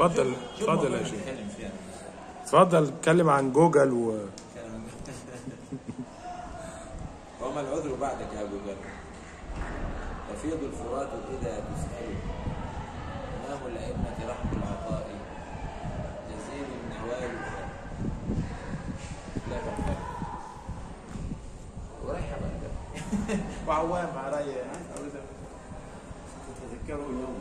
اتفضل اتفضل يا شيخ، اتفضل اتكلم عن جوجل و وما العذر بعدك يا جوجل؟ تفيض الفرات إذا تسأل، إمام الأئمة رحب العطاء، جزيل النوال لا تنفرد. ورايحة بقى وعوام علي تتذكره اليوم.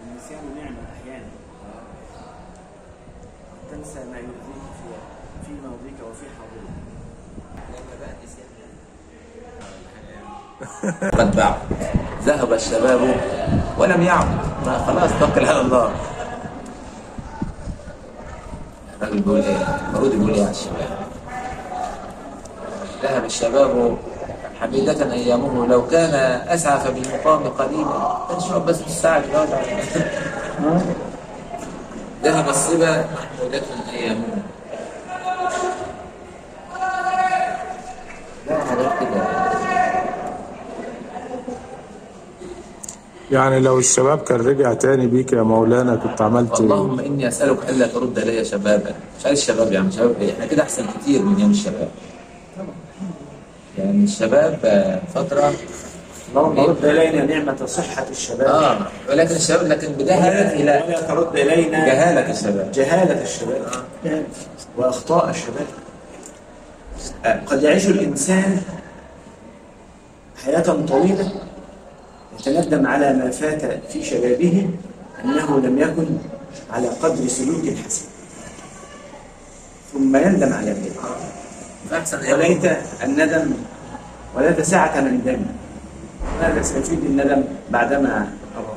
النسيان نعمة أحيانا، تنسى ما يؤذيك في ماضيك وفي حاضرك. لما بقى النسيان قد بعد ذهب الشباب ولم يعد، ما خلاص توكل على الله. الراجل بيقول ايه؟ المفروض بيقول ايه على الشباب؟ ذهب الشباب حميدة أيامه، لو كان أسعف بالمقام قليلا. تنشرب بس الساعة دلوقتي. ذهب الصبا محمودة أيامه. لا حاجات كده. يعني لو الشباب كان رجع تاني بيك يا مولانا كنت عملت ايه؟ اللهم اني اسالك الا ترد الي شبابا. مش عايز شباب يا عم، شباب ايه؟ احنا كده احسن كتير من يوم الشباب. يعني الشباب فترة. اللهم رد الينا نعمة صحة الشباب. ولكن الشباب، لكن بجهالة، لا ولا ترد الينا جهالة الشباب، جهالة الشباب واخطاء الشباب. قد يعيش الانسان حياة طويلة يتندم على ما فات في شبابه، أنه لم يكن على قدر سلوك حسن، ثم يندم على ذلك. وليت الندم، وليت ساعة ندم، ماذا سيفيد الندم بعدما أراه؟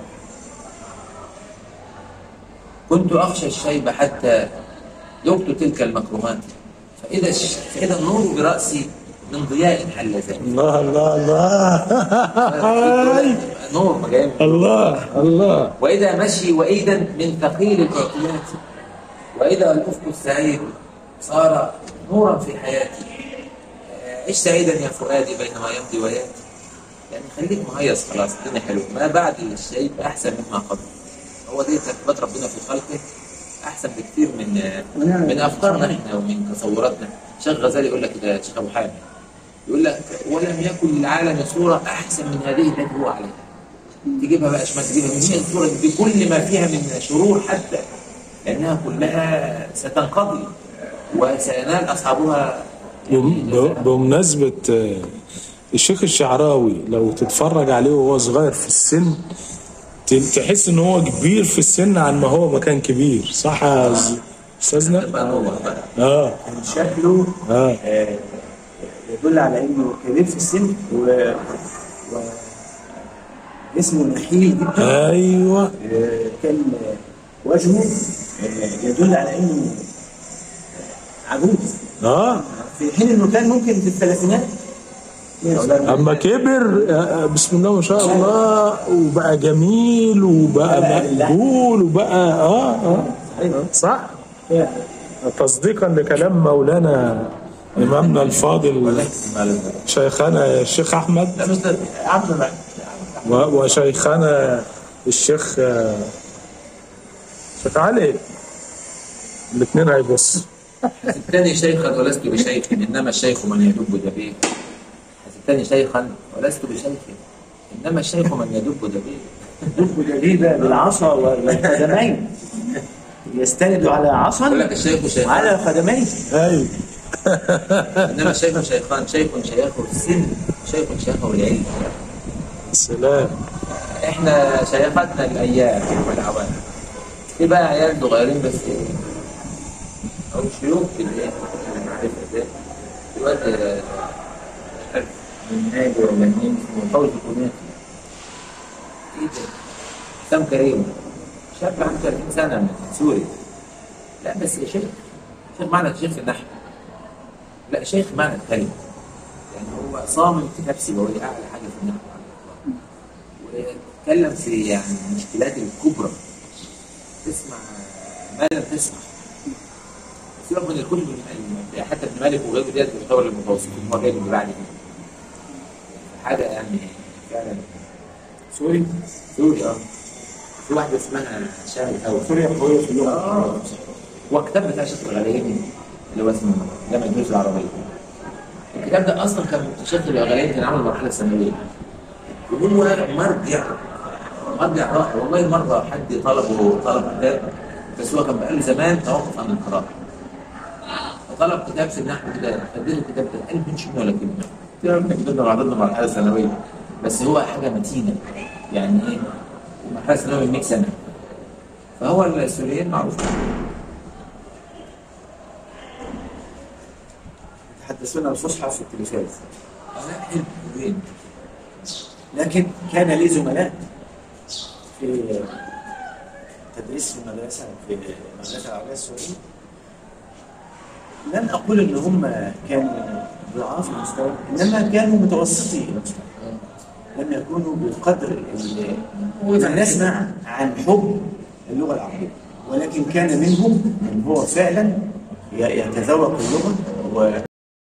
كنت أخشى الشيب حتى ذقت تلك المكرمات، فإذا النور برأسي من ضياء حل ذلك. الله الله الله، نور ما جاي. الله الله. وإذا مشي وإيدا من ثقيل العقلات، وإذا الأفق السعيد صار نورا في حياتي. عش سعيدا يا فؤادي بينما يمضي وياتي. يعني خليك مهيص، خلاص الدنيا حلوة، ما بعد الشيء احسن مما قبل. هو دي ترتيبات ربنا في خلقه احسن بكثير من افكارنا احنا ومن تصوراتنا. شيخ غزالي يقول لك كده، شيخ ابو حامد يقول لك ولم يكن للعالم صوره احسن من هذه التي هو عليها. تجيبها بقى شمال، تجيبها من الصورة بكل ما فيها من شرور حتى، لانها كلها ستنقضي وسينال اصحابها. بمناسبة الشيخ الشعراوي، لو تتفرج عليه وهو صغير في السن تحس ان هو كبير في السن عن ما هو ما كان كبير، صح يا استاذنا؟ كان شكله يدل على انه كبير في السن و جسمه نحيل جدا. ايوه، كان وجهه يدل على انه عجوز. في حين انه كان ممكن في الثلاثينات. اما كبر بسم الله ما شاء الله وبقى جميل وبقى مقبول وبقى صح. تصديقا لكلام مولانا امامنا الفاضل شيخنا الشيخ احمد وشيخنا الشيخ علي، الاثنين هيبصوا. حسبتني شيخا ولست بشيخ، انما الشيخ من يدب دبيب. حسبتني شيخا ولست بشيخ، انما الشيخ من يدب دبيب. يدب دبيبه بالعصا والقدمين، يستند على عصا الشيخ شيخان على قدميه. ايوه. انما الشيخ شيخان، شيخ شيخه السن، شيخ شيخه العلم. سلام. احنا شيختنا الايام والعوام. في بقى عيال صغيرين بس او شيوخ في الايه؟ المعرفة ده. في واد مش عارف من ناجي ولا منين اسمه فوزي كوناتي. ايه ده؟ حسام كريم، شاب عنده 30 سنة من سوريا. لا بس شيخ، شيخ معنى شيخ في النحو. لا شيخ معنى الكلمة. يعني هو صامم كتاب سيبويه اعلى حاجة في النحو على الاطلاق. واتكلم في يعني المشكلات الكبرى. تسمع ما لم تسمع. سيبك من الكتب حتى ابن مالك وغيره ديت بيعتبر المتوسطين، هو جاي من بعد كده. حاجة يعني فعلا. سوري سوري. في واحدة اسمها شام الهوى. سوريا قوية في اللغة. وكتاب بتاع الشيخ الغليمي اللي هو اسمه جامع الدروس العربية. الكتاب ده اصلا كان الشيخ الغليمي كان عامل مرحلة ثانوية، وهو مرجع رائع. والله مرة حد طلب كتاب، بس هو كان بقاله زمان توقف عن القراءة، فطلب كتاب سيدنا احمد كده، فاديته الكتاب ده قال ما منه ولا كلمة. قلت له الكتاب ده معرضنا مرحلة ثانوية، بس هو حاجة متينة يعني ايه، مرحلة ثانوية من 100 سنة. فهو السوريين معروف. يتحدثون الفصحى في التلفاز. لا حلو وين. لكن كان لي زملاء في تدريس في المدرسة، في المدرسة العربية السورية، لن أقول إن هم كانوا ضعاف المستوى، إنما كانوا متوسطي المستوى، لم يكونوا بالقدر اللي نسمع عن حب اللغة العربية، ولكن كان منهم من هو فعلا يتذوق اللغة.